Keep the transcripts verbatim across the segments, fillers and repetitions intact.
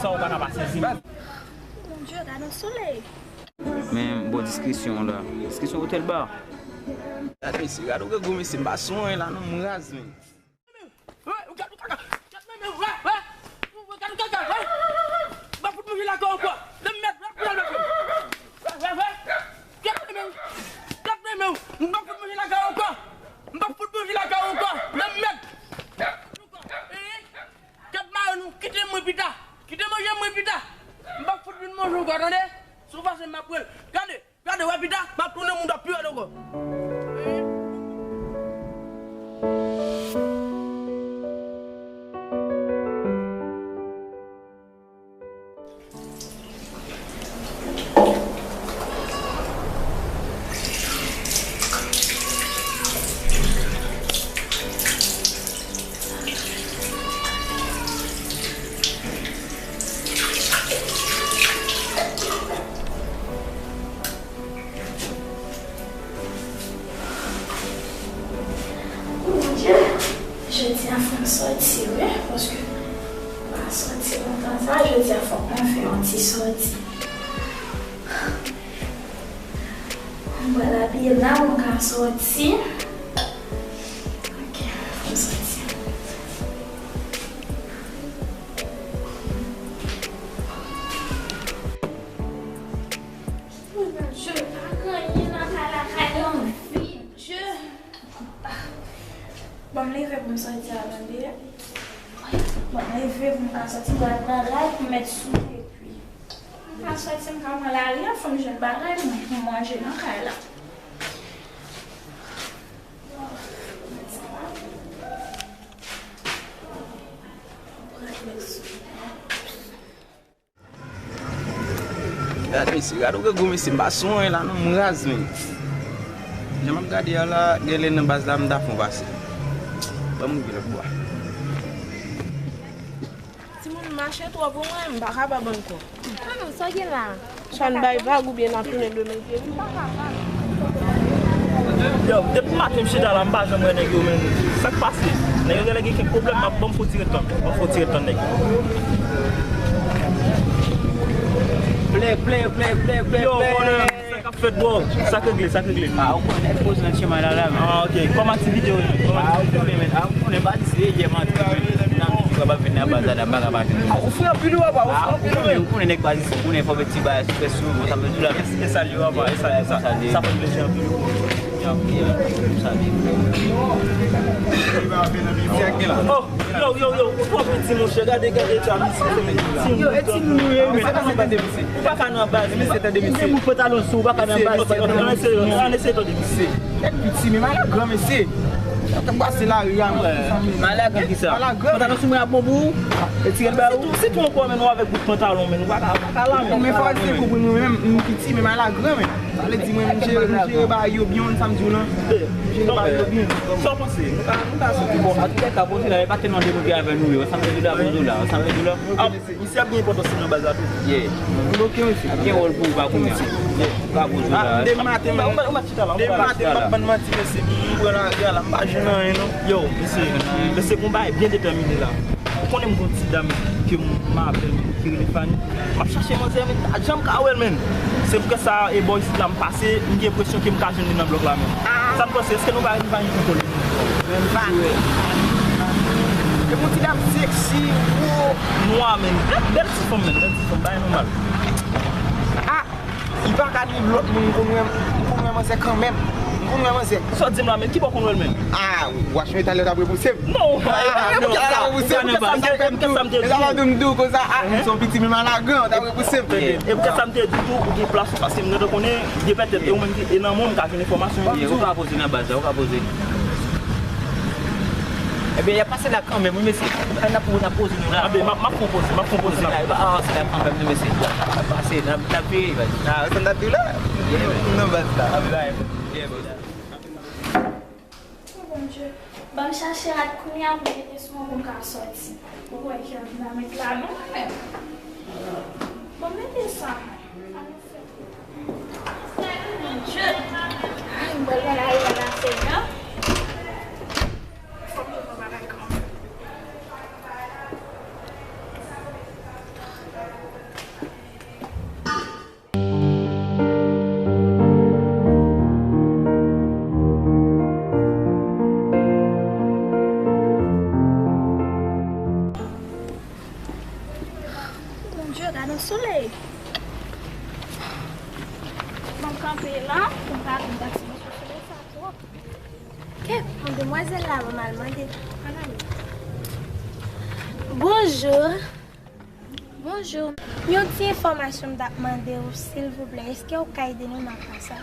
Sa ou pa ka pa sezi. Bondye, gade yon solèy. Men bon diskisyon la. Diskisyon otèl ba. Gade mesye, gade yon grangou mesye, m pa sou anyen la non, m raz men. Wè, ou gade ou kaka. Gade men, men, wè, wè. Ou gade ou kaka, wè. M pa fout manje lakay ou ankò. Nan mèd, wè, pou la mèd. Wè, wè, wè. Gade men, men. Gade men, men. M pa fout manje lakay ou ankò. M pa fout manje lakay ou ankò. Nan mèd. Gad mare nou, kite mwen pita. Kite manje mwen pita. M pa fout vin manje ankò, tande? Si w pase m ap pran l. Gade, gade, wè pita, m ap tounen moun ap pi rèd ankò. Bondye, jodi a fò m sòti wi, paske m pa sòti lontan sa, jodi a fòk mwen fè yon ti sòti. Mwen pral abiye la pou m ka sòti. Ok, fò m sòti. Bondye, pa gen anyen nan kay la, kay lan vid. Je. Bon, m leve pou m sòti a, tande. Bon, m leve pou m ka sòti, m pral travay pou m mèt sou epi. M ka sòti, m ka pran lari a, fò m jwenn bagay mwen pou m manje nan kay la. Gade mesye, gade yon grangou mesye, m pa sou anyen la non, m raz men. Jan m ap gade a la, genlè nan baz la m ta fon pase. Ban m rive lòt bò a. Timoun mache twò pou mwen, m pa kapab ankò. Ah non, sa w gen la? Sa n bay vag oubyen n ap tounen demen vye wi, m pa kapab. Yo, depi maten m chita la, m pa janm wè nèg yo, men sa k pase? Nèg yo genlè gen kèk pwoblèm, m ap ban m fon ti ret tann. Ban m fon ti ret tann nèg yo. Plè, plè, plè, plè, plè, yo, plè. Konnen sa k ap fèt, bro? Sa k regle, sa k regle? Ah, ou konnen, poze nan chemen la, la, men. Ah, ok. Kòm aktivite yo ye? Kòm aktivite yo ye, men. Ah, ou konnen, pa di se yè m antre, men. Nan mizik, w ap vin nan baz la, m pa ka pa vin. Ah, ou fre anpil, wi, papa, ou fre anpil, wi. Ou konnen nèg pa di se, ou konnen fò fè ti bagay sou fè sou, sa vle di la, men. E salye, papa, e salye, sa fè plezi anpil. Oh, yo, yo, yo, ou twò piti, monchè, gade, gade eta misye. Yo, e timoun nou ye, men. Ou pa ka nan baz. Mesye, tande mesye. Ou gen bout pantalon sou, ou pa ka nan baz. Ann eseye, ann eseye tande misye. Nèg piti, men malagran, mesye. Sa k ap pase lari a, men. Malagran ki sa? Malagran. Pantalon sou mwen ap bon pou ou? Retire l ba ou. Se tou, se tou ankò, men, nou avèk bout pantalon, men, nou pa ka, pa ka la, men. Men fò se kou pou nou, men, m piti, men malagran, men. Sa vle di mwen, m jere, m jere bagay yo byen, sa m di w lan. M jere bagay yo byen. Sa w panse? Nou ka, nou ka soti. Bon, antoulèka, poze la, e pa tèlman demote avè nou yo. Sa m vle di w la, poze w la. Sa m vle di w la. Ah, misye ap gen enpòtans nan baz la tou. Yeah. M bloke, mesye. Ap gen wòl pou ou pa kounye a. Yeah. Ou ka poze w la. Ah, demen maten, demen maten, m p ap bann manti, mesye. M pran lari a la, m pa jwenn anyen, non. Yo, mesye, mesye, gon bagay byen detèmine la. Ou konnen m gon ti dam ke m apèl ki rele Fanny. M ap chache manzè, men m pa janm ka wè l, menn. Se poukèt sa, e bò isit la, m pase, m gen enpresyon ke m ka jwenn li nan blòk la, menn. Sa n panse, èske nou pa rive a yon konpwomi? Menn pa. E yon ti dam seksi, wo. Nwa, menn. Bèl, bèl ti fanm, menn. Bèl ti fanm, bagay nòmal. Ah! Li pa ka ni lòt moun, m konn wè, m konn wè manzè kanmenm. M konn wè manzè. Sa w di m la, menn? Ki bò w konn wè l, menn? Ah, w ap jwenn talè w t ap repouse m. Non, ah, non, sa, sa m te di tou, sa m te di tou. E sa m di w, m di w konsa, ah, m se yon piti men malagran, w t ap repouse m. E poukèt sa m te di tou, ou gen plas ou, paske m gentan konnen, gen pètèt, e ou menm ki, e nan men w m ka jwenn enfòmasyon. Ou ka poze nan baz la, ou ka poze. Ebyen, y ap pase la kanmenm, wi, mesye. N ap, n ap poze nou la. Anben, m ap, m ap fè yon poze, m ap fè yon poze la. Ah, se la kanmenm, wi, mesye. N ap pase, n ap, n ap veye, baz. Ah, sa n ap di la? Nan baz la. Ap bay. Yeah, baz. Oh, Bondye. Ban m chache rad kounye a pou m mete sou mwen pou m ka sòti. Ou wè jan m nan met la non, menm. Bon, mete sa, mwen. Ay, m pral nan lari a la, Senyè. Fò m jwenn yon bagay kanmenm. Solèy. Bon, kanpe la, pou m pa vin pase nan solèy sa twòp. Kèt, yon demwazèl la, ban m al mande. Bonjou. Bonjou. Yon ti enfòmasyon m t ap mande w, silvouplè. Èske w ka ede nou nan ka sa?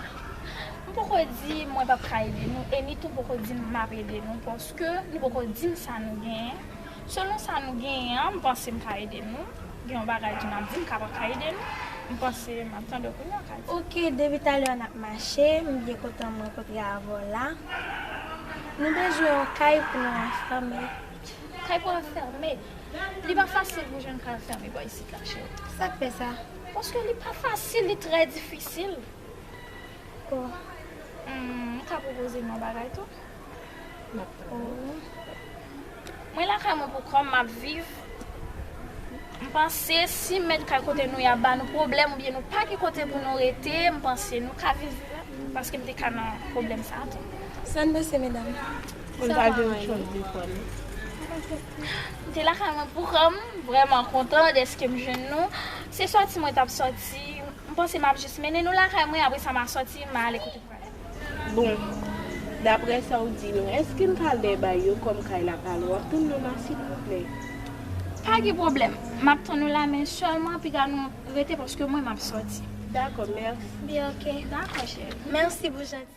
M poko di mwen p ap ka ede nou, e ni tou m poko di m ap ede nou, paske nou poko di m sa nou genyen. Selon sa nou genyen an, m panse m ka ede nou. Gen yon bagay tou n ap di m kapab ka ede nou. M panse m ap tande w kounye a ka di. Oke, depi talè a n ap mache, m byen kontan m rankontre avè w la. Nou bezwen yon kay pou nou anfème. Kay pou anfème? Li pa fasil pou jwenn kay anfème bò isit la, cheri. Sa k fè sa? Paske li pa fasil, li trè difisil. Bon. Hmm, m ka pwopoze nou yon bagay tou? M ap tann ou. Mwen lakay mwen pou kò m, m ap viv. M panse si mèt kay kote nou ye ap ba nou pwoblèm oubyen nou pa gen kote pou nou rete, m panse nou ka viv la, paske m te ka nan pwoblèm sa a tou. Sa n panse, medam? Konn pa gen yon chans de fò non. M te lakay mwen pou kò m, vrèman kontan dèske m jwenn nou. Se sòti mwen t ap sòti, m panse m ap jis mennen nou lakay mwen, apre sa m a sòti, m a ale kote m prale. Bon, daprè sa w di nou, èske n ka al dèyè bay yo kòm kay la pa lwen? W ap tann nou la, silvouplè? Pa gen pwoblèm. M ap tann nou la, men sèlman piga nou rete paske mwen m ap sòti. Dakò, mèsi. Byen, oke. Dakò, cheri. Mèsi pou jantiyès.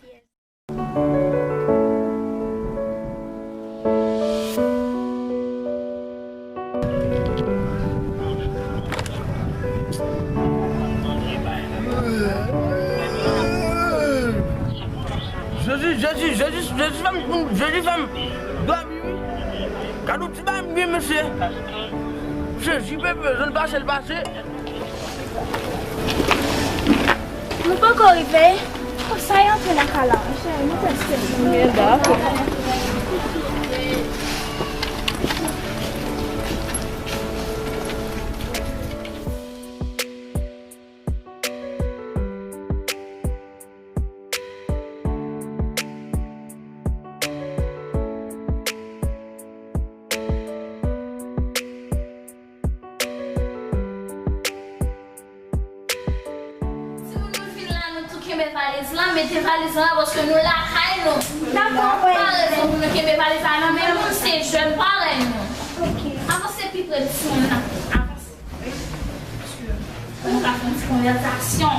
Jezi, Jezi, Jezi, Jezi fè m, Jezi fè m dòmi wi. Gad yon ti bagay m gen, mesye. Jezi, pepe, zòn pase l pase. Nou poko rive. Konsa y antre nan kay la, monchè, nou prèske. Men dakò. Timoun, nou fin la, nou tou kenbe valiz lan, mete valiz lan paske nou lakay nou. Dakò, wè. Pa rezon pou nou kenbe valiz la nan men moun, se jèn parèy nou. Ok. Avanse pi pre timoun nan. Avanse. Pou nou ka fè yon ti konvèsasyon.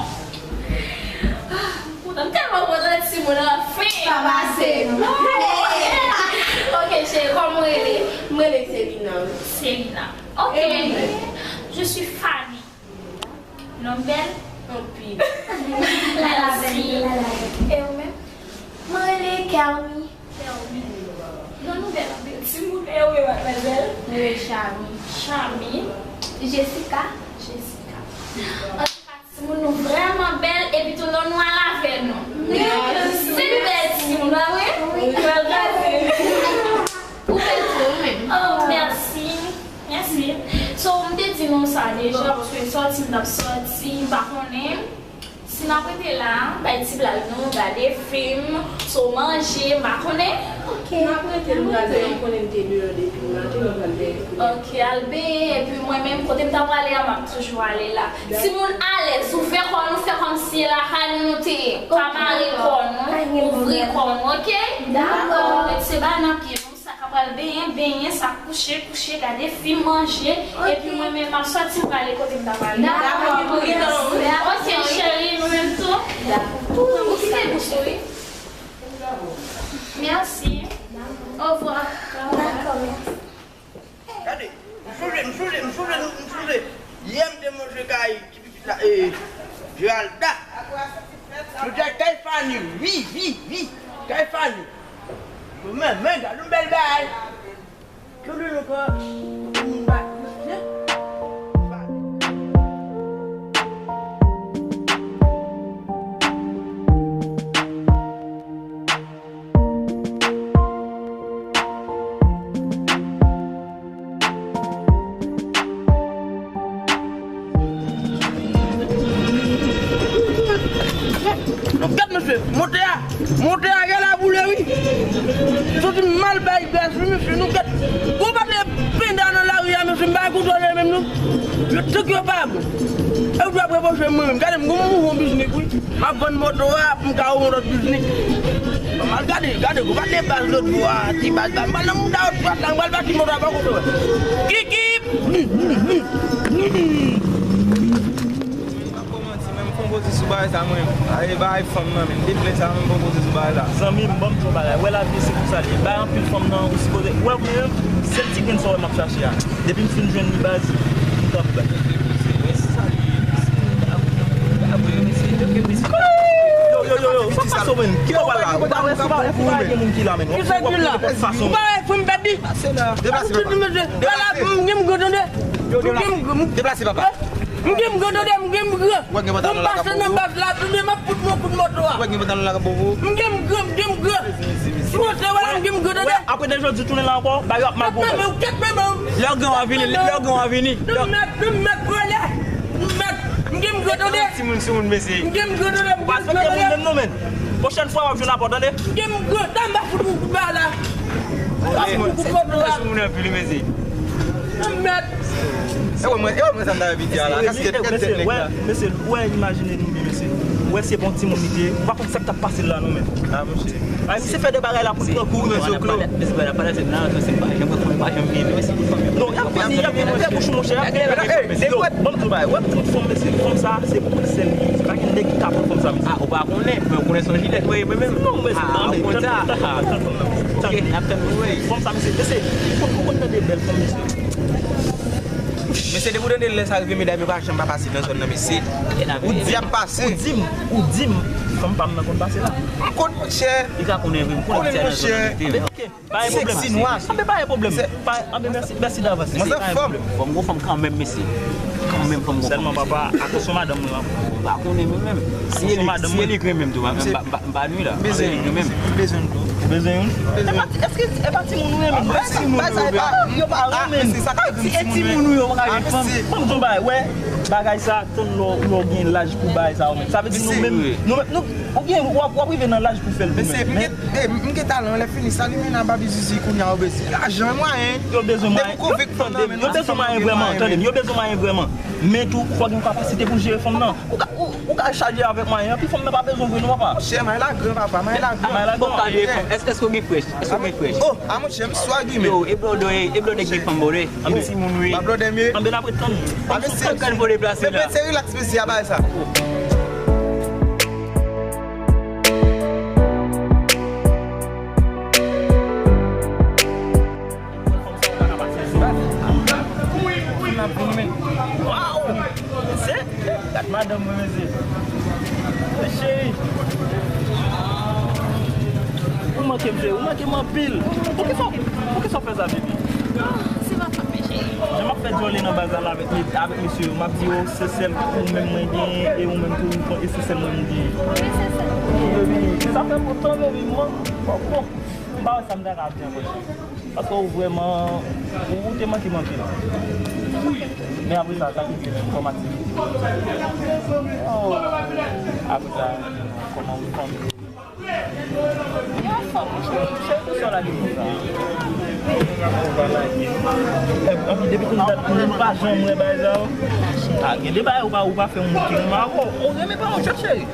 Ah, m kontan, m tèlman kontan, timoun, anfen. Sa pase. Ok, cheri, kòman w rele? Mwen rele Selina. Selina. Ok. E ou menm? Je suis Fanny. Non bèl? Anpil. Lala bèl, lala bèl. E ou menm? Mwen rele Kermi. Kermi. Non nou bèl anpil. Timoun, e ou menm, madmwazèl? Mwen rele Chami. Chami. Jessica. Jessica. Antouka, timoun, nou vrèman bèl, epi tou non nou al avè nou. Mèsi. Se bèl timoun, pa vre? Wi. Bèl timoun. Ou bèl tou, ou menm. Oh, mèsi. Mèsi. So, m te di nou sa deja, paske sòti m t ap sòti, m pa konnen si n ap rete la, bay ti blag nou, gade fim, so manje, m pa konnen. Ok. N ap rete, nou gade, m konnen m te deyò depi maten, nou pral benyen. Ok, al benyen, epi mwen menm, kote m ta prale a, m ap toujou ale la. Timoun alèz, ouvè kò nou, fè kòmsi e lakay nou nou te ye. Pa mare kò nou, ouvri kò nou, ok? Dakò. Se ba n ap ye. Sa k ap pral benyen, benyen, sa k kouche, kouche, gade fim, manje, epi mwen menm m ap sòti m prale kote m ta prale. Dakò, dakò. Ok, cheri, nou menm tou. Dakò. Ou kite bous ou, wi. Mèsi. Ovwa. Dakò, mèsi. Gade, m sonje, m sonje, m sonje, m sonje. Yè m te manje kay ti pitit la, e, Geralda. Nou te kay Fani, wi, wi, wi. Kay Fani. Men, men, gade yon bèl bagay. Tande nou kò, moun bat mesye. Nou gad mesye, montè a, montè a gen la boule wi. Soti mal bay gaz wi mesye, nou gad. Gwo pate penda nan lari a mesye, m pa kontwole menm non. Yo tank yo pa bon. E ou dwe ap repwoche mwen menm. Gade m gon mouvman biznik wi. M ap vann moto a pou m ka ouvri yon lòt biznik. Mwen al gade, gade, gwo pa de baz lòt bò a, ti baz la. M pral nan mouda yo twat la, m pral bati moto a pa kote wè. Kikip! M ap kòmanse, men m fè yon poze sou bagay sa mwen. Aye bagay fanm nan, men depi lè sa mwen fè yon poze sou bagay la. Zanmi m, ban m di w bagay. Wè lavi se konsa l ye. Bay anpil fanm nan, ou sipoze. Wè mwen menm, sèl ti grenn sa w wè m ap chache a. Depi m fin jwenn li baz, m kanpe. Yo, yo, yo, yo, sa pase w menm? Ki w wè la? Ou pa wè, se pa, se pa gen moun ki la menm. Ki sa ki la? Ou pa wè frè m pèdi? Deplase, papa. Deplase. Deplase, papa. M gen m gran tande, m gen m gran. Ou pa gen pantalon la, pase nan baz la, tande, m ap fout mwen kout moto a. Ou pa gen pantalon la, bobo. M gen m gran, m gen m gran. Si w se wè la, m gen m gran tande. Apre de jodi, tounen la ankò, bagay ap mal pou mwen. Lè w gen w a vini, lè w gen w a vini. Nan mèt, nan mèt, vòlè. Nan mèt, m gen m gran tande. Timoun sou moun, mesye. M gen m gran tande, m gen m gran tande. Ou pa respekte moun menm non, men. Pwochèn fwa, w ap jwenn apò, tande. M gen m gran, tande, m ap fout mwen kout bagay la. M ap fout mwen kout moto a. Timoun anpil, mesye. Nan mèt. E wè mwen, e wè mwen sa m ta anvi di a la. Kaskèt, kaskèt nèg la. Mesye, wè, imajine nou byen, mesye. Wè se bon timoun li te ye. Ou pa konn sa k t ap pase l la non, men. A, monchè. Ay, misye fè de bagay la pou l pran kou, mesye, klo. Mesye, pa la, pa la, se nan, se pa janm, pa janm vini, mesye, pou fanmi. Non, y ap vini, y ap vini, fè bouch ou, monchè, y ap vini. Yo, ban m di w bagay. Wè, tout fanm, mesye, fanm sa, se pou l sèl li. Se pa gen nèg ki ka pran fanm sa, mesye. A, ou pa konnen, men ou konnen se yon jilèt, mwen, mwen menm. Non, mesye, a, tann, ou konn tann, sa. Tann, tann, tann, tann. Ok, n ap tann, wi. Fanm sa, mesye, mesye, ou konn, ou konn tande bèl fanm, mesye. Mesye, depi w tande lè sa rive, medam yo pa janm pa pase nan zòn nan, mesye. Ou di ap pase. Ou di m, ou di m, fanm pa m nan konn pase la. M konn, monchè. Li ka konnen vre, m konnen, monchè. Ok, pa gen pwoblèm. Sexy nwa. Anben, pa gen pwoblèm. Pa, anben, mèsi, mèsi davans. Mwen se fanm. Fò m gon fanm kanmenm, mesye. Kanmenm, fò m gon fanm, mesye. Sèlman, papa, akoz se madanm mwen, m pa konnen mwen menm. Si e li, si e li k renmen m tou, m pa, m pa, m pa nwi la. Bezwen youn. Bezwen youn tou. Ou bezwen youn? E pa ti, èske e pa timoun ou renmen? Bay sa, bay sa, e pa, yo pa renmen. E timoun ou yo pa gen fanm. Ban m di w bagay, wè, bagay sa, tann lè w, lè w gen laj pou bagay sa, ou menm. Sa vle di nou menm, nou menm, nou, ou gen, w ap, w ap rive nan laj pou fè l tou menm. Men, m gen, m gen talan, lè fini, sa li mennen a Baby Zuzu kounye a, yo bezwen lajan, mwayen. Yo bezwen mwayen. Depi w konvenk fanm nan, men yo bezwen mwayen vrèman, tande, yo bezwen mwayen vrèman. Men tou, fò gen kapasite pou jere fanm nan. Ou ka, ou, ou ka chaje avèk mwayen, epi fanm nan pa bezwen vre non, papa. Monchè, may la gran, papa, may la gran. May la gran. Bon, ka jere fanm. Èske, èske w gen frèch? Èske w gen frèch? Oh, a monchè, m swa gime. Yo, e blòdè, e blòdè ki fanm blòdè. Anben, timoun, wi. Pa blòdè m ye. Anben, n ap ret tann. Anben, se, se, se relax, mesye, a bay sa. Waw! Mesye, gad madanm mwen, mesye. Cheri. Ou manke m, cheri. Ou manke m anpil. Poukisa, poukisa w fè sa, baby? Ah, se pa fòt mwen, cheri. Jan m ap fè djòle nan baz la avèk, avèk mesye yo, m ap di yo, se sèl ou menm mwen genyen, e ou menm tou, e se sèl mwen m genyen. Wi, se sèl. Baby, sa fè lontan, baby, m manke w. M pa wè sa m ta ka ap di ankò. Paske ou vrèman, ou, ou te manke m anpil. Men apre sa, sa ki di kòm aktivite? Oh. Apre sa, kòman ou fanmi? Yo anfòm, monchè. Cheri, pou sa w lage konsa? Ou pa lage. Anpi, depi kounye dat, nou pa janm wè bagay sa yo. Ah, gen de bagay ou pa, ou pa fè yon moun ki renmen avè w. Ou renmen pa yon chèf, cheri.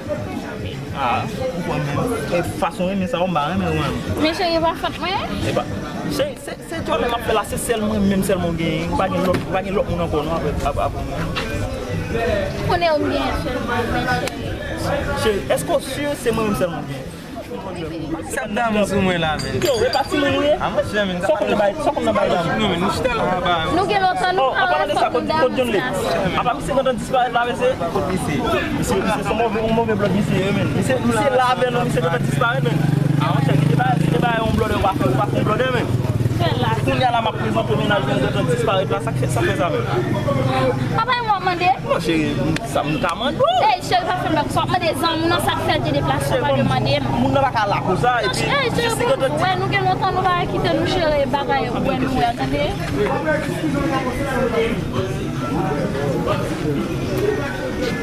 Ah, ou kwè menm? E fason renmen sa yo, m pa renmen yo menm. Men cheri, e pa fòt mwen? E pa, cheri, se, se djòle m ap fè la, se sèl mwen menm sèlman w genyen. Ou pa gen lòt, ou pa gen lòt moun ankò non, apre, apre, apre mwen. Konnen ou genyen sèlman, men cheri. Cheri, èske w si se mwen menm sèlman w genyen? Sa k damou sou mwen la, men. Yo, e pa timoun ou ye? A, monchè, men, sa konn nan bay, sa konn nan bay damou. Non, men, nou chita la, ba. Nou gen lontan, nou pa wè sa konn damou sa. Apa misye gentan disparèt la, mesye? Kot misye? Misye, misye se move, yon move blòd misye ye, men. Misye, misye la avè nou, misye gentan disparèt, men. A, monchè, kite bay, kite bay yon blòdè, ou pa fè, ou pa fè yon blòdè, men. Kounye a la, m ap prezante w mennaj mwen, gentan disparèt la, sa k fè, sa k fè sa, men? Papa, e mwen w ap mande? Non, cheri, sa m ka mande w. Ey, cheri, pa fè m blag. Sa w ap mande zanmi w nan sa k fè l te deplase, w pa demande m. Moun nan pa ka la konsa, epi, ey, cheri, bon, wè, nou gen lontan nou pa kite nou, cheri, bagay, wè nou wè, tande?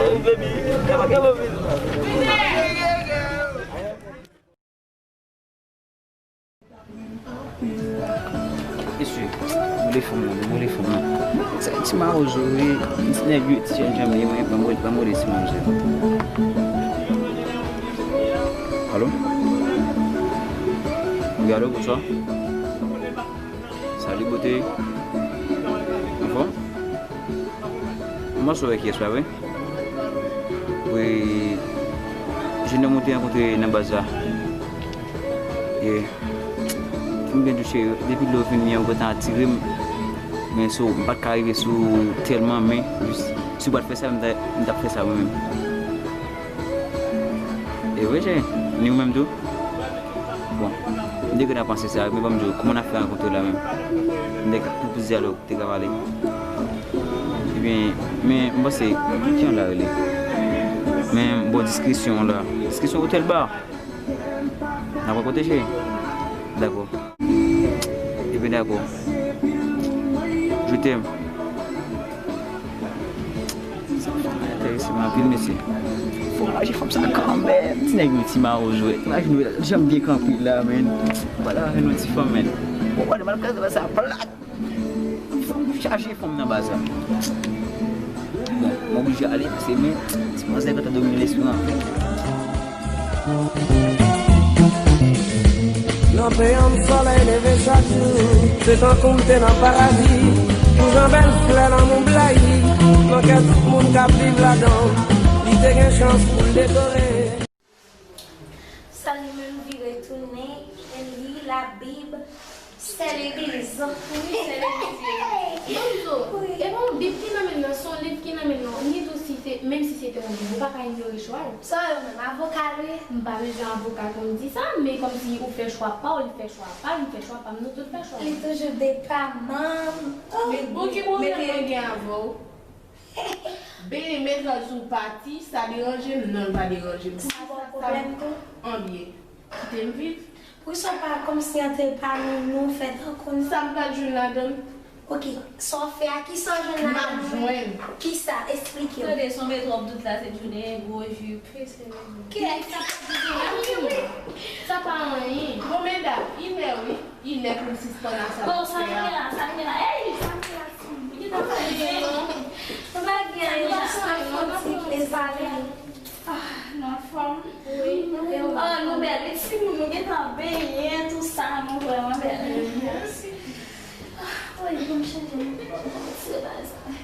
Oh, baby, e pa gen move. Mesye, Telefòn nan, mwen telefòn nan. Sa ti mawozo, wi. Ti nèg yo, ti jènjan, men mwen, ban m, ban m rele ti mawozo. Alo? Wi, alo, bonswa. Salut, beauté. Anfòm? Mwen sou wè kiyès la, wi. Wi, jennonm ou te rankontre nan baz la. Yeah. Fè m byen touche yo. Depi lè w vin, mwen gentan atire m. Men so, m pa t ka rive sou tèlman, men jis, si w pa t fè sa, m ta, m t ap fè sa mwen menm. E vre, cheri, ni ou menm tou? Bon, m te gentan panse sa, men ban m di w, kòman n ap fè rankontre la menm? M te ka, pou dyalòg, te ka pale. Ebyen, men m panse, kijan l rele? Men bon, diskisyon la. Diskisyon otèl ba. N ap rankontre, cheri? Dakò. Ebyen, dakò. Je t'aime. Sa fanm nan enterese m anpil, mesye. Fò m rache fanm sa kanmenm. Ti nèg yo, ti mawozo. Imajine w, jan m byen kanpe la, men. Wala, yon ti fanm, men. Ou konn, m ap gade sa plat. Fò m chache fanm nan baz la. Bon, m oblije ale, paske, men, ti manzè gentan domine lespri m anpil. Nan peyi m, solèy leve chak jou, se tankou m te nan paradi. Pou jan bèl flè lanmou blayi, nan kè tout moun k ap viv ladan, li te gen chans pou l dekore. Sa li menm vire tounen, li Labib, sè legliz. Wi, sè legliz li ye. Bonjou. Wi. E pa yon Bib ki nan men l nan, se yon liv ki nan men l nan. Ni tou si se, menm si se te yon Bib, ou pa ka inyore chwa l. Sa yo menm, avoka l wi. M pa bezwen avoka pou m di sa, men kòmsi ou fè chwa pa w, li fè chwa pa l, m fè chwa pa m, nou tout fè chwa nou. Li toujou depaman. Men bon, ki pwoblèm mwen gen avè w? Benyen, men trant jou pati, sa deranje m? Non, l pa deranje m. Sa ba w pwoblèm tou? Anbyen, kite m viv. Poukisa w pa kòmsi antre pami nou, fè tankou nou? Sa m pral jwenn ladan l? Oke, sa w fè a, kisa w jwenn ladan l? M ap jwenn. Kisa? Esplike m. Tande, sonbe twòp, tout la se jounen, gwo jip. Kiyès sa? Sa pa anyen. Bon, medam, inè wi, inè pou m sispann a sa. Bon, sa n gen la, sa n gen la? Ey, sa n gen la? Ou pa gen anyen, jis ap fè yon ti plen pale. Ah, nou anfòm? Wi, nou anfòm. Ah, nou bèl wi, timoun, nou gentan benyen, tou sa, nou vrèman bèl. Mèsi. Ah, wi, pou m chanje, m retire bagay sa.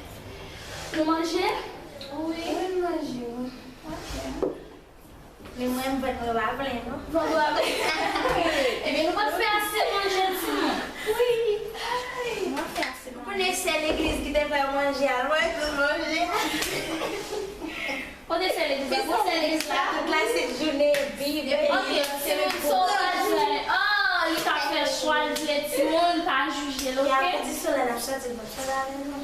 Nou manje? Wi, m manje, wi. Ok. Men mwen, m vant mwen pa plen, non. Vant ou pa plen? Ebyen, nou pa t fè ase manje, timoun. Wi. Mwen fè ase manje. Konnen sè legliz ki te fè manje a, mwen tout manje. Kote sè legliz la? Bon, sè legliz la, tout la se jounen, Bib, ok, timoun, sa w pral di la? Oh, li ka fè chwa, l di timoun, pa jije l, ok? Apre di solèy, l ap soti, l p ap soti avè nou.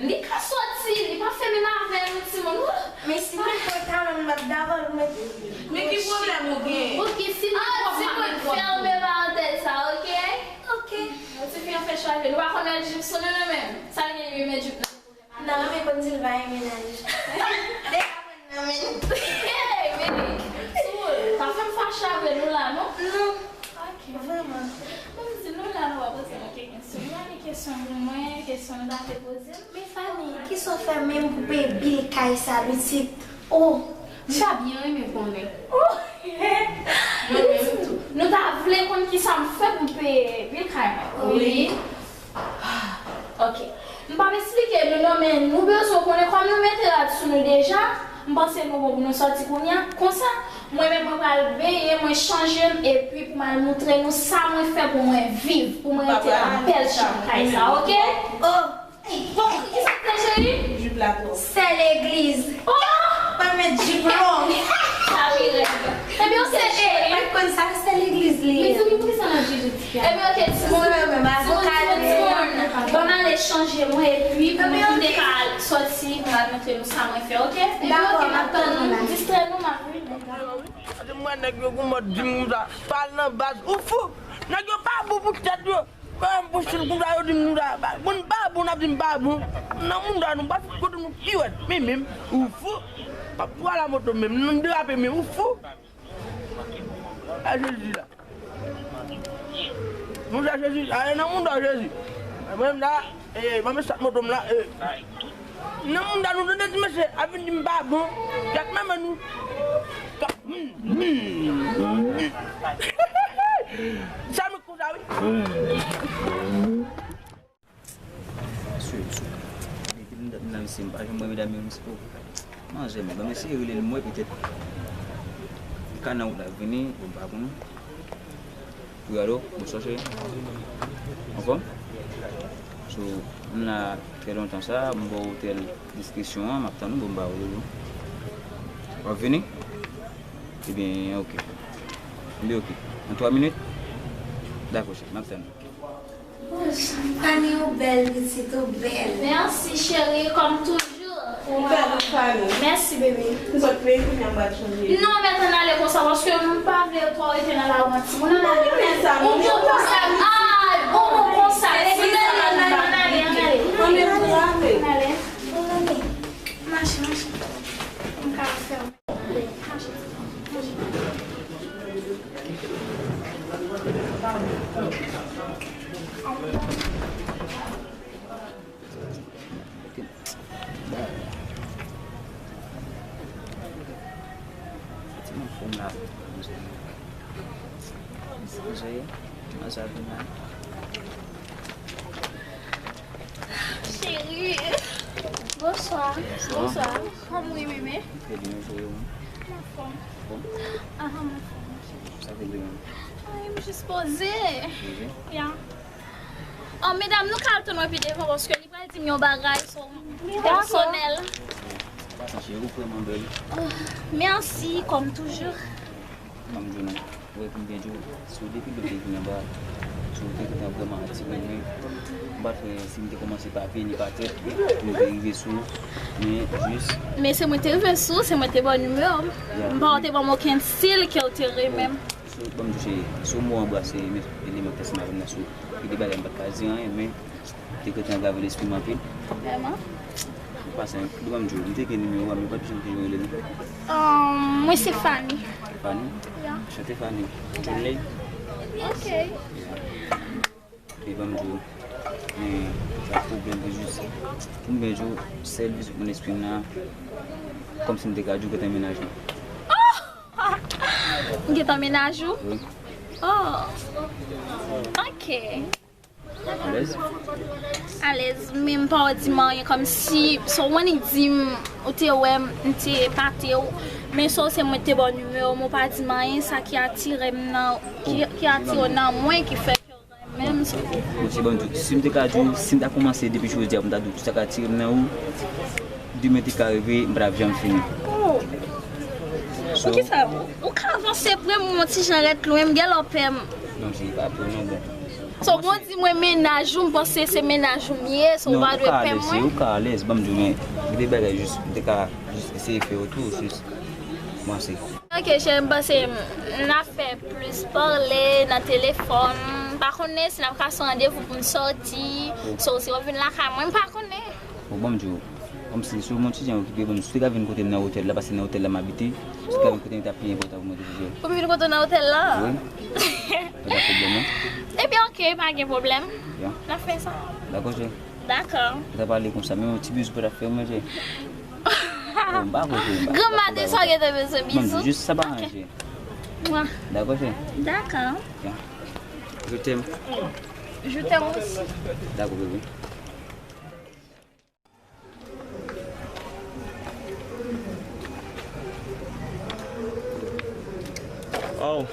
Li ka soti, li pa fè menm avè nou, timoun. Men si nou pran talon, m ap davòl ou mete. Men ki pwoblèm ou gen? Ok, si nou pran talon, fèmen parantèz sa, ok? Ok. Yon tifi an fè chwa l, nou pa konn mèt jip sou nou, nou menm. Sa l gen, li men jip nan. Nan, men konn di l pa renmen naj. Deja mwen nan men. Hey, men, sou, pa fè m fache avè nou la, non? Non. Ok. Vrèman. Bon, m di nou la, nou pa poze mwen kesyon. Sou mwen, ni kesyon pou mwen, kesyon nou ta te poze m. Men Fanny, kisa w fè menm pou peye bil kay sa, pitit? Oh! M ta byen renmen konnen. Oh! Mwen menm tou. Nou ta vle konn kisa m fè pou m peye bil kay mwen. Wi. Ok. M p ap esplike nou non, men nou bezwen konnen kòm nou mete rad sou nou deja, m panse nou bon pou nou sòti kounye a. Konsa, mwen menm mwen pral benyen, mwen chanje m, epi pou m al moutre nou sa mwen fè pou mwen viv, pou mwen rete nan bèl chanm kay sa, ok? Oh! Bon, kisa k te, cheri? Jip la twòp. Sè legliz. Oh! Pa met jip long. Sa pi rèd. Ebyen, ok, cheri. Pa t konn sa, sè legliz li ye. Mezanmi, poukisa n ap jije ti fi a? Ebyen, ok, timoun. Timoun, timoun, timoun. Ban m ale chanje mwen, epi pou nou kite ka al sòti, pou m al montre nou sa mwen fè, ok? Ebyen, ok, m ap tann nou. Distrè nou, m ap vini. Gade mwen nèg yo gon mòd di m konsa, pa al nan baz, ou fou? Nèg yo pa bon pou tèt yo. Kòm pou chil konsa yo di m nou ta ba, bon, n pa bon, n ap di m pa bon. Nan moun ta nou pa kote nou pi wèt, men menm, ou fou. Pa pou ala moto menm, nou derape menm, ou fou. A Jezi la. Monchè Jezi, ale nan moun ta Jezi. Mwen menm la, e, mwen menm sa moto m la, e, nan moun ta nou tande ti mesye ap vin di m pa bon, y ap menmen nou. Sa m konsa wi. Sou, sou. Depi m nan mesye, m pa janm wè medam yo, mesye, oh. Manzè, men, ban m eseye rele l, m wè petèt. Li ka nan wout la, vini, bon, m pa konnen. Wi, alo, bonswa, cheri. Anfòm? So, m la trè lontan sa, m bò otèl Diskresyon an, m ap tann ou, bon, m pa wè w. W ap vini? Ebyen, oke. Ebyen, oke. Nan twa minit? Dakò, cheri, m ap tann ou. Fanny, ou bèl pitit, ou bèl. Mèsi, cheri, kòm toujou. Ou bèl, Fanny. Mèsi, bebe. M sot peye kounye a, m pral chanje. Non, mèt ann ale konsa, paske m pa vle twò rete nan lari an timoun. Ann ale, mèt. Ou bon konsa, ah, ou bon konsa. Ann ale, ann ale, ann ale. Ann ale. Mache, mache. M ka fè w. Cheri. Bonswa. Bonswa. Kòman w ye, bebe? Trè byen, cheri, ou menm? Anfòm. Bon. Aha, m anfòm, cheri. Sa te byen. Ay, m jis poze. Poze? Ya. Oh, medam, nou ka al tann mwen pi devan, paske li pral di m yon bagay, so, pèsonèl. An pasan, cheri, ou vrèman bèl. Oh, mèsi, kòm toujou. Ban m di w non. Ou wè, pou m byen di w, si w depi lè w te vin anba, si w te gentan vrèman atire mwen, m pa t wè si m te kòmanse pa pye ni pa tèt pou m te rive sou ou, men jis. Men se mwen te rive sou ou, se mwen te ba w nimewo m. Ya. M pa wè w te ban m okenn stil ke w te renmen m. So, ban m di w, se, se w mwen anbrase eleman k te ansanm avè m nan, so, gen de bagay m pa t ka di anyen, men te gentan angrave lespri m anpil. Vrèman? An pasan, li ban m di w, m te gen nimewo a, men m pa t janm te janm rele nou. Um, mwen se Fanny. Fanny? Ya. Chante Fanny. Johnny? Ok. E ban m di w, men pa pwoblèm, se jis, pou m byen di w, sèl vizit nan lespri m nan, kòmsi m te ka di w gentan mennaj mwen. Oh! M gentan mennaj ou? Wi. Oh. Ok. Alèz? Alèz, men m pa wè w di m anyen, kòmsi, so w annik di m, ou te wè m, m te epate w, men so se mwen te ba w nimewo m, ou pa di m anyen, sa ki atire m nan, ki, ki atire w nan mwen, ki fè ke w renmen m, so. Bon, se ban m di w, si m te ka di w, si m ta kòmanse depi jodi a, pou m ta di w tout sa k atire m nan ou, demen te ka rive, m pa t ap janm fini. Oh. So, poukisa ou ka avanse pre m yon ti jan rèt lwen, m gen lè w pè m. Non, se pa pre non, bon. So, bon, di mwen mennaj ou, m panse se mennaj ou m ye, so ou pa dwe pè mwen. Non, ou ka alèz, ou ka alèz, ban m di w, men, gen de bagay jis, m te ka jis eseye fè yo tou, jis kòmanse. Ok, cheri, m panse n ap fè plis pale nan telefòn. M pa konnen si n ap kase randevou pou n sòti, so si w vin lakay mwen, m pa konnen. Bon, ban m di w, kòmsi si w yon ti jan okipe, bon, si w te ka vin kote m nan otèl la, paske nan otèl la m abite, si w te ka vin kote m, li t ap pi enpòtan pou mwen toujou. Pou m vin kote w nan otèl la? Wi. Pa gen pwoblèm, non? Ebyen, ok, pa gen pwoblèm. Ya. N ap fè sa. Dakò, cheri. Dakò. Ou ta pale konsa, men yon ti bizou pa t ap fè manje. Oh, m pa vle, m pa, granm maten sa w gentan bezwen bizou. Jis sa pa ranje. Mwa. Dakò, cheri. Dakò. Ya. Je t'aime. Je t'aime aussi. Dakò, bebe. Oh.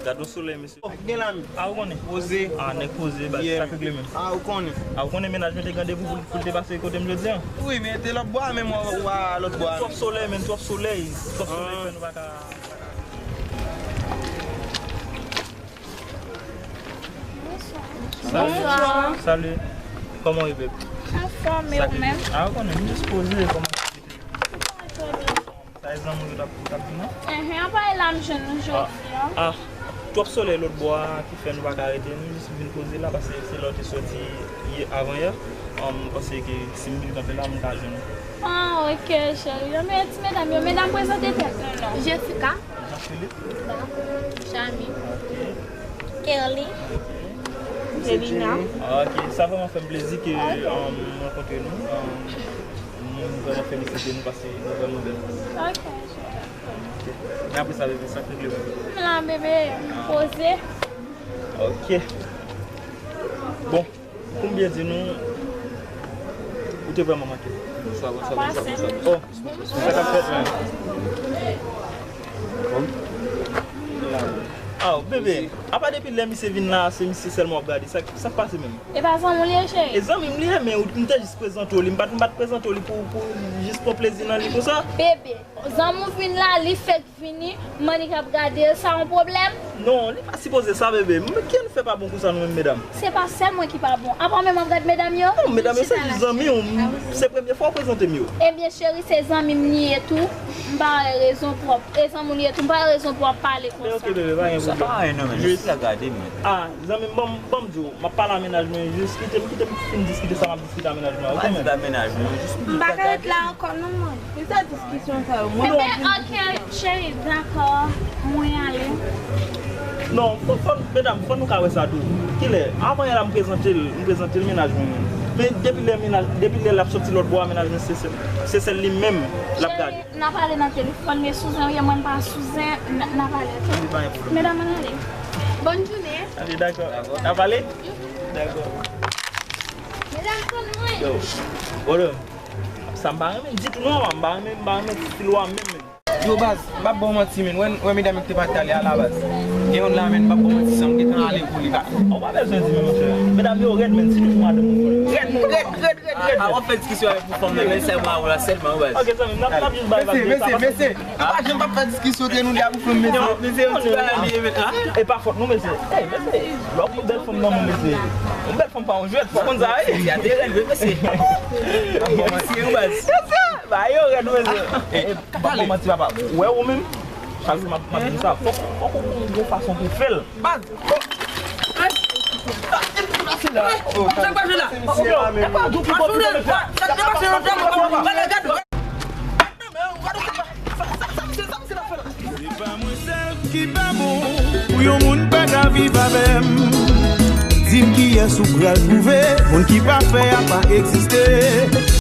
Gad yon solèy, mesye. Gen la, a, ou konnen? Poze. A, nèg poze, baz, yeah, sa k regle menm. A, ou konnen? A, ou konnen mennaj mwen te gen randevou pou, pou l te pase kote m jodi a? Wi, men te lòt bò a, menm w a lòt bò a. Twòp solèy, men, twòp solèy. Twòp solèy fè nou pa ka. Bonswa. Salut. Kòman w ye, beb? Anfòm, e ou menm? A, ou konnen, m jis poze, kòman? Sa e zanmi w yo t ap, t ap vin an? Enhen, anpaye la m jwenn nou jodi a. A, twòp solèy lòt bò a ki fè nou pa ka rete, nou jis vin poze la, paske se lè w te sòti yè, avan yè. An, m panse ke si m vin kanpe la, m ka jwenn ou. A, ok, cheri. Anben, ti medam yo, medam, prezante tèt nou non. Jessica. Jean-Philippe. Dakò. Jamy. Ok. Kerly. Ok. Selina. Ah, ok, sa vrèman fè m plezi ke um, nou rankontre nou. Um, nou vrèman felisite nou paske nou vrèman bèl. Ok. Ok. Men apre sa, bebe, sa k regle w? M la, bebe, m poze. Ok. Bon, pou m byen di nou, ou te vrèman manke. Bonswa, bonswa, bonswa, bonswa. Oh, sa k ap fèt menm? Aw, bebe, apa depi lè misye vin la, se misye sèlman w ap gade? Sa, sa k pase menm? E pa zanmi w li ye, cheri? E zanmi m li ye, men ou, m te jis prezante w li. M pa t, m pa t prezante w li pou, pou jis pran plezi nan li konsa. Bebe, zanmi w vin la, li fèk vini, Monica ap gade l, sa yon pwoblèm? Non, li pa sipoze sa, bebe. Men kiyès nou fè pa bon konsa nou menm medam? Se pa sèl mwen ki pa bon. Apa w menm ap gad medam yo? Non, medam yo se jis zanmi w. Se premye fwa w prezante m yo. Ebyen, cheri, se zanmi m li ye tou. M pa wè rezon pou w ap, e zanmi w li ye tou. M pa wè rezon pou w ap pale konsa. Men ok, bebe, pa gen pwoblèm. Sa pa anyen non, men jis la gade, men. Ah, zanmi m, ban m, ban m di w, m ap pale a mennaj mwen, jis kite m, kite m fin diskite sa m ap diskite a mennaj mwen, ok, men? Pa di ba mennaj mwen, jis kite m. M pa ka ret la ankò non, mwen. Ki sa diskisyon sa yo? Mwen. Ebyen, ok, cheri, dakò, mwen ale. Non, fò, fò, medam, fò nou ka wè sa tou. Kilè? Avan yè la, m prezante l, m prezante l mennaj mwen. Men depi lè mennaj, depi lè l ap soti lòt bò a, mennaj mwen, se sèl, se sèl li menm l ap gade. Cheri, n a pale nan telefòn, men sou zen ou ye, mwen m pa sou zen, n a, n a pale, ok? Li pa gen pwoblèm. Medam, ann ale. Bòn jounen. Ok, dakò. N a pale? Dakò. Medam, tann mwen. Yo, brother. Sa m pa renmen ditou non, m pa renmen, m pa renmen stil ou a menm, menm. Yo, baz, m p ap ba w manti, men. Wè, wè medam yo ki te pati ale a la, baz. Gen youn la, men, m p ap ba w manti, san m gentan ale pou li, baz. Ou pa bezwen di, men, monchè. Medam yo rèd, men, sitou pou madanm ou. Rèd, rèd, rèd, rèd, rèd. A, w ap fè diskisyon avèk pou fanm nan, men sèlman avè w la, sèlman, baz. Ok, zanmi, n ap, n ap jis bay vag de sa, mesye, mesye, mesye. Nou pa janm p ap fè diskisyon de nou de a pou fanm, mesye. Non, mesye, ti bagay li ye, men, ah. E pa fòt nou, mesye. Ey, mesye, lè w pran bèl fanm nan men w, mesye. Yon bèl fanm pa yon jwèt, fò w konn sa, wi. Mesye, a te rèd, wi, mesye. Mesye, wi, baz. Mesye, ba yo rèd, mesye. E, pa fè manti, papa. Ou wè ou menm, chak jou m ap, m ap di w sa, fòk, fòk ou gon fason pou w fè l. Baz. Sa k pase la? Sa k pase la? Se pa mwen sèl ki pa bon. Pou yon moun pa ka viv avè m, di m kiyès ou pral twouve. Moun ki pa fè a pa egziste.